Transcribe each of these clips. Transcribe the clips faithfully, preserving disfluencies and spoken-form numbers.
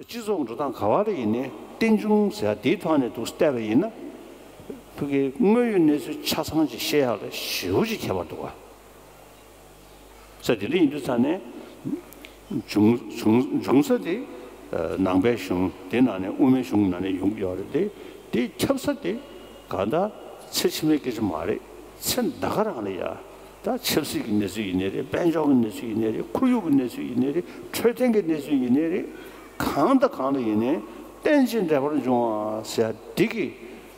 སྤྱི་ཚོགས་འགྲོ་སྟངས་ག་བ་ལ་ཡིན་ནའི་རྟེན་འབྱུང་ཟེར་ཡ་དེའི་ཐོག་ནས་འདུག་བལྟས་པ་ཡིན་ན། ཕ་གིའི་དངོས་ཡོད་གནས་ཚུལ་ཆ་ཚང་ཅིག་ཤེས་ཡག་ལ་ཞེ་པོ་ཅིག་ཁྱད་པར་འདུག་ག་ས་དེ་འདྲ་ཡིན་དུས་ཙང་ནས། འབྱུང་འབྱུང་འབྱུང་ས་དེ་ནང་པའི་གཞུང་དེ་ནང་ནས་དབུ་མའི་གཞུང་ནང་ནས་ཡོང་གི་ཡོད་རེད་དེ། དེ་ཁྱབ་ས་དེ་གང་ལྟར་ཚེ་ཕྱི་མའི་སྐད་ཆ་མ་རེད། ཚེ་འདི་ག་རང་ལ་ཡ། ད་ཆབ་སྲིད་ཀྱི་གནས་ཚུལ་ཡིན་ནའི་རེད། དཔལ་འབྱོར་གྱི་གནས་ཚུལ་ཡིན་ནའི་རེད། ཁོར་ཡུག་གི་གནས་ཚུལ་ཡིན་ནའི་རེད། འཕྲོད་བསྟེན་གྱི་གནས་ཚུལ་ཡིན་ནའི་རེད། གང་དང་གང་ལ་ཡིན་ནའི་རྟེན་ཅིང་འབྲེལ་པར་འབྱུང་བ་ཟེར་ཡ་འདི་གི་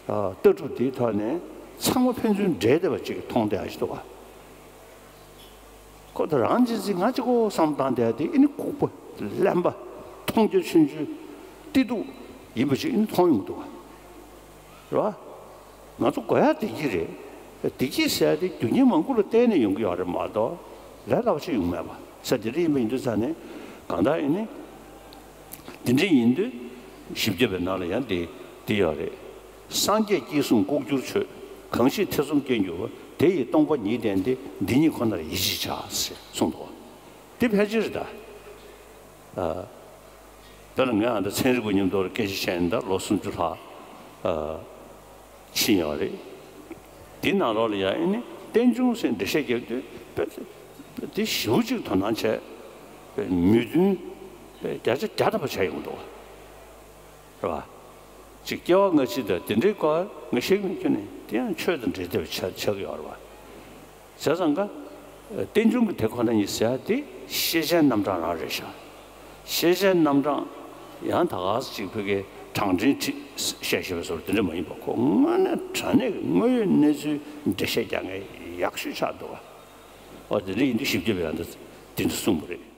ལྟ་གྲུབ་འདིའི་ཐོག་ནས་ཚང་མ་ཕན་ཚུན་འབྲེལ་བསྡད་པ་ཅིག་མཐོང་བསྡད་ཡ་ཞིག་འདུག་ག་ཁོ་ད་རང་གཅེས་འཛིན་ང་གཅིག་པོ་བསམ་བློ་བཏང་བསྡད་དེ། ཨ་ནི་ལྐུགས་པ་གླེན་པ་མཐོང་རྒྱ་ཆུང་ཆུང་སྐྱིད་སྡུག་ཡིན་པ་ཅིག་ཨ་ནི་མཐོང་ཡོང་གི་འདུག་ག་རེད་བ། ང་ཚོ་དགོས་ཡ་བདེ་སྐྱིད་རེད། བདེ་སྐྱིད་ཟེར་ཡ་དེ་རྒྱུ་རྐྱེན་མང་པོ་ལ་བརྟེན་ནས་ཡོང་གི་ཡོད་རེད་མ་གཏོགས་ལས་སླ་པོ་ཅིག་ཡོང་མེད་པ་ས་དེ་འདྲ་ཡིན་པ་ཡིན་དུས་ཙང་ནས། གང་ལྟར་ཨ་ནི་འདི་འདྲ་ཡིན་དུས་བཞི་བརྒྱ་པའི་ནང་ལ་ཡང་འདི་འདི་ཡོད་རེད། སངས་རྒྱས་སྐྱེས་གསུམ་ལྐོག་གྱུར་ཆོས། གང་ཞིག་ཐེ་ཚོམ་སྐྱེ་འགྱུར་བ། དེ་ཡི་སྟོང་པ་ཉིད་བསྟན་ཏེ། འདི་ཉིད་ཁོ་ནར་ཡིད་ཆེས་བྱ། ཞེས་གསུངས་འདུག་འདི་ཕལ་ཆེར་ད། ཨ། དེ་ལ་ངས་ཨ་ད་ཚན་རིག་པ་མཉམ་དུ་སྐད་ཆ་བཤད་ནས་ད་ལོ་སུམ་ཅུ་ལྷག་ཨ། ཕྱིན་ཡོད་རེད། འདི་ནང་ལོགས་ལ་ཡང་ཨ་ནི་རྟེན་འབྱུང་ཟེར་འགྲེལ་བཤད་རྒྱག་དུས་དཔེ་དེ་ཞེ་པོ་ཅིག་དོ་སྣང་བྱས། དཔེ་མོས་མཐུན་དཔེ་བརྒྱ་ཆ་བརྒྱ་ཐམ་པ་བྱས་ཡོང་འདུག་བ། རེད་བ། ཅིག་སྐྱེ་བ་སྔ་ཕྱི་དང་དེ་འདྲའི་སྐོར་ངས་བཤད་ཀྱི་མེད་ཁྱོན་ནས། དེ་ཡང་ཆོས་དང་འབྲེལ་བསྡད་པ་ཆགས་ཆགས་ཀྱི་ཡོད་རེད་བ། བྱས་ཙང་ཀ་རྟེན་འབྱུང་གི་དེ་ཁོ་ན་ཉིད་ཟེར་ཡ་དེ་ཤེས་བྱའི་རྣམ་གྲངས་རང་རེད་ཤག་ཤེས་བྱའི་རྣམ་གྲངས་ཡང་ད་ག་ཅིག་བོད་སྐད་གྲངས་འདྲེན་ཁྲིད་བཤད་ཤེས་པའི་བཟོ་འདྲ་དེ་འདྲ་མ་ཡིན་པ། ཁོ་དངོས་གནས་དྲང་གནས་ཀྱི་དངོས་ཡོད་གནས་ཚུལ་འགྲེལ་བཤད་རྒྱག་མཁན་ཡག་ཤོས་ཆགས་འདུག་བ། ཨོ་དེ་འདྲ་ཡིན་དུས་བཞི་བརྒྱ་པའི་ཡང་དེ་འདྲ་གསུངས་པ་རེད།